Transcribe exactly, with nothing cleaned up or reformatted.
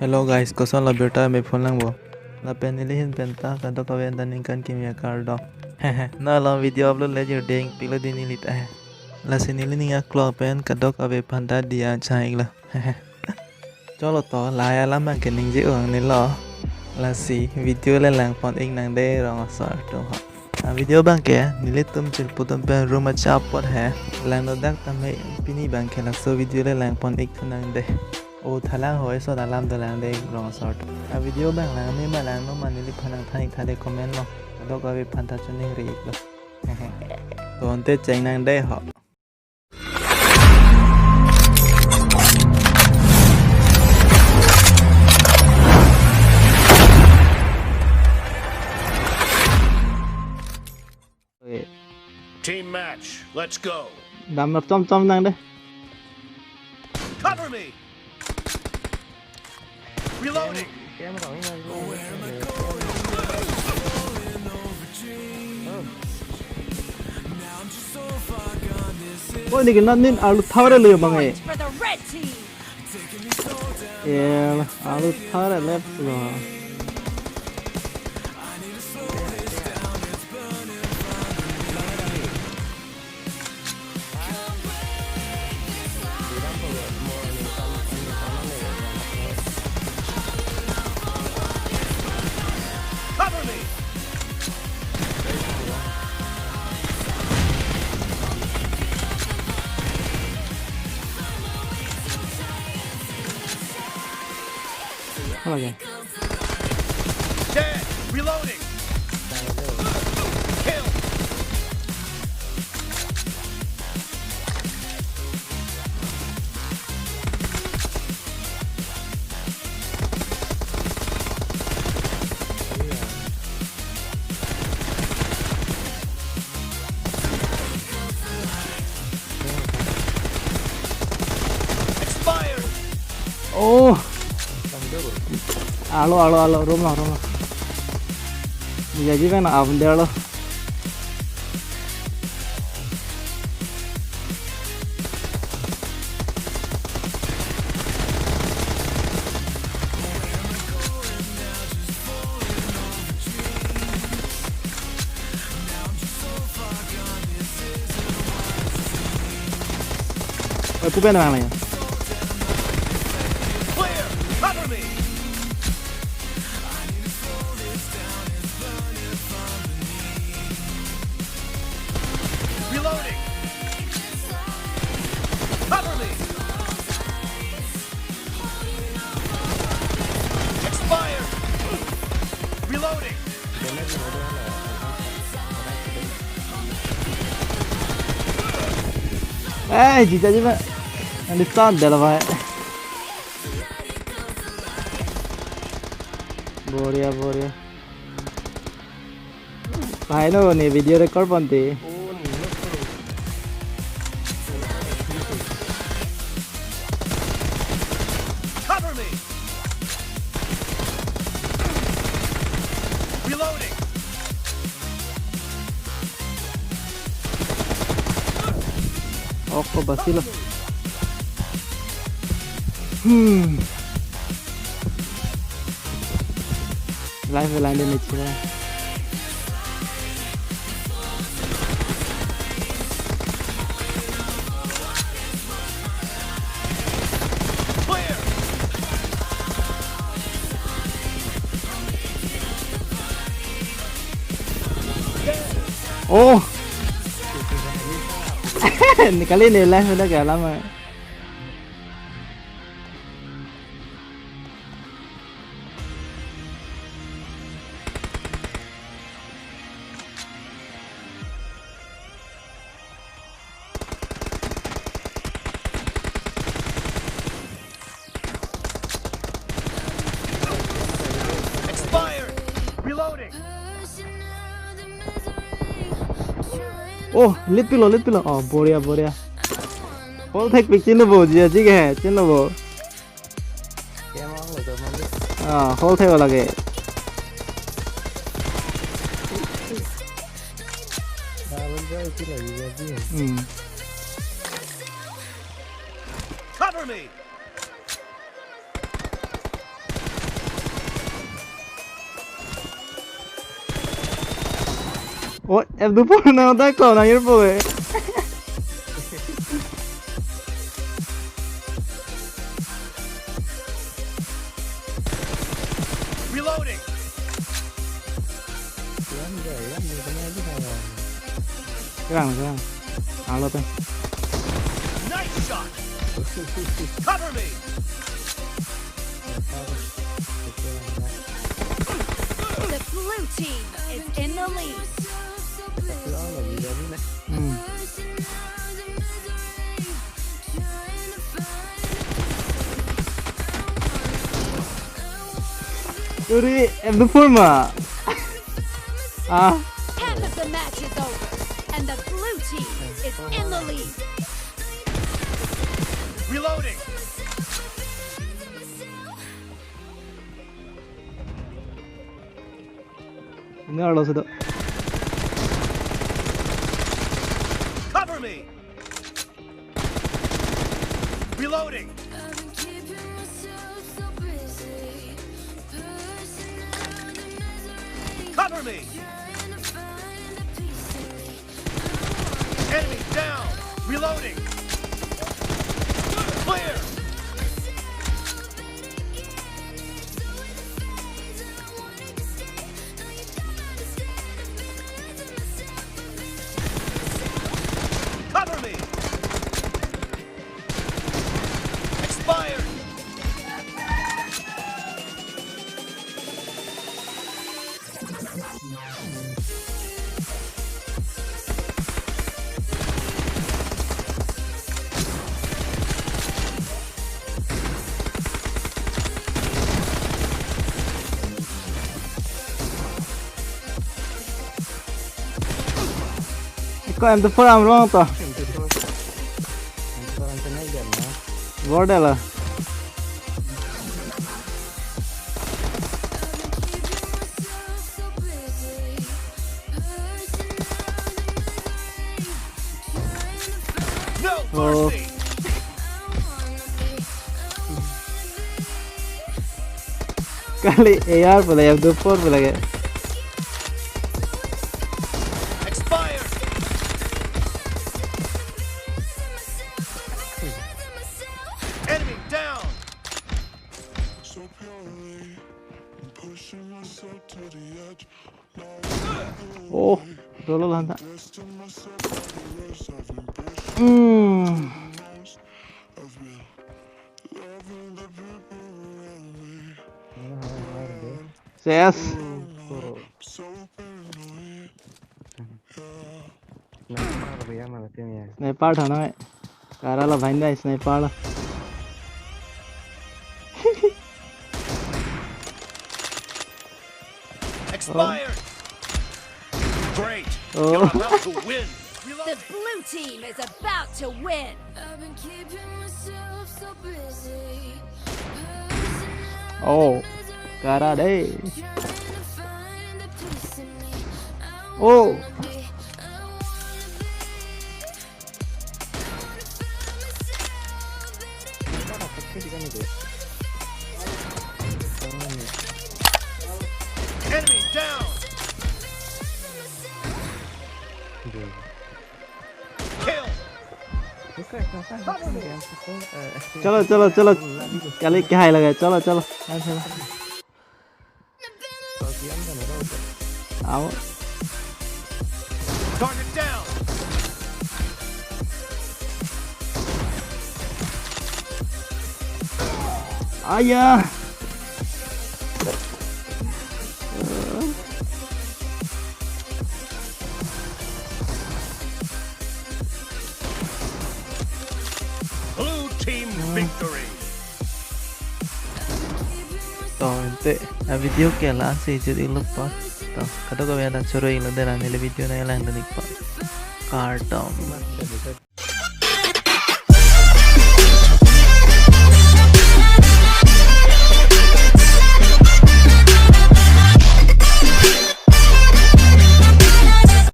Hello guys, kosonlo birta me phone lang bo. Lapen neli ahin pen ta kadokave ta ningkan kimi akardom. Na long video upload le jur ding pilo di neli ta he. Lasi neli ning aklong pen kadokave aphan ta diya chang iklo. Cholo to, lahai alam abang ke ningje-ong nelo. Lasi video le langpon ik nang de rong asor atum ho. A video abang ke nelitum chirpo atum pen room acha apot he. Langno dak tame pini abang ke laso video le langpon ik thu nang de. O thalang hoi so alam dolang de rong asor atum. A video abang langme ma langno ma neliphan nangthan ik tha de comment lo. Kadokave aphan ta choningri iklo. To ante cheng nang de ho. Team match, let's go. Dam rap chom chom nang de. Cover me. Reloading. Oi, niki nat nin alu thare le bang e. For the red team. Eh, alu thare left lo. Cover me! Hala ke? Dead! Reloading! Kill! Expired! Oh. Alo, alo, alo, room lo, room lo. Jaji pen abang der lo. Oi, pu pen abang lagi. Clear! Cover me! Reloading! Cover me! Expired! Reloading! Eh, jija ji ma. Nang di start dala bhai. Boria, boria. Bhai no, ne video record ponte. Cover me! Reloading! Oko basilo. Hmm. Live line de niche. Clear! Oh. Nikali ne live na kya lama. Expired! Reloading! Oh, lit pilo, lit pilo. Oh, boria, boria. Hall thek pik chinlo bo, jia jik hai, chinlo bo. Ah, hall thek lage. Hmm. Cover me! Oh, F two four na udah kau na air po eh. Reloading. Kurang, kurang. Alo teh. Nice shot. Cover me. The blue team is in the lead. Hmm. Yuri, F two four ma. Ah. Half of the match is over, and the blue team is in the lead. Reloading. Ini ada sudah. Cover me. Reloading. Cover me. Enemy down. Reloading. Clear. Cover me. Expired. Ko M two four amrong to. Bordel. No Oh. Mercy. Kali A R pula, F two four pula ke. Expired. Enemy down. Oh, dolo lanta. Hmm. C S. Sniper ya, malah tim ya. Sniper tha na. Kara la bhain dai sniper la. Expired. Great. Oh. You're about to win. The blue team is about to win. Oh, kara dei. Oh. Enemy down. Kill. Chalo, chalo, chalo. Kali kehai lage. Chalo, chalo. Aao. Target down. Aya. Blue team victory. To, ante a video ke la-an si jut iklo po. To, kadokave ta choro iklo dei, neli video nangkelangdun ikpo. Kardom.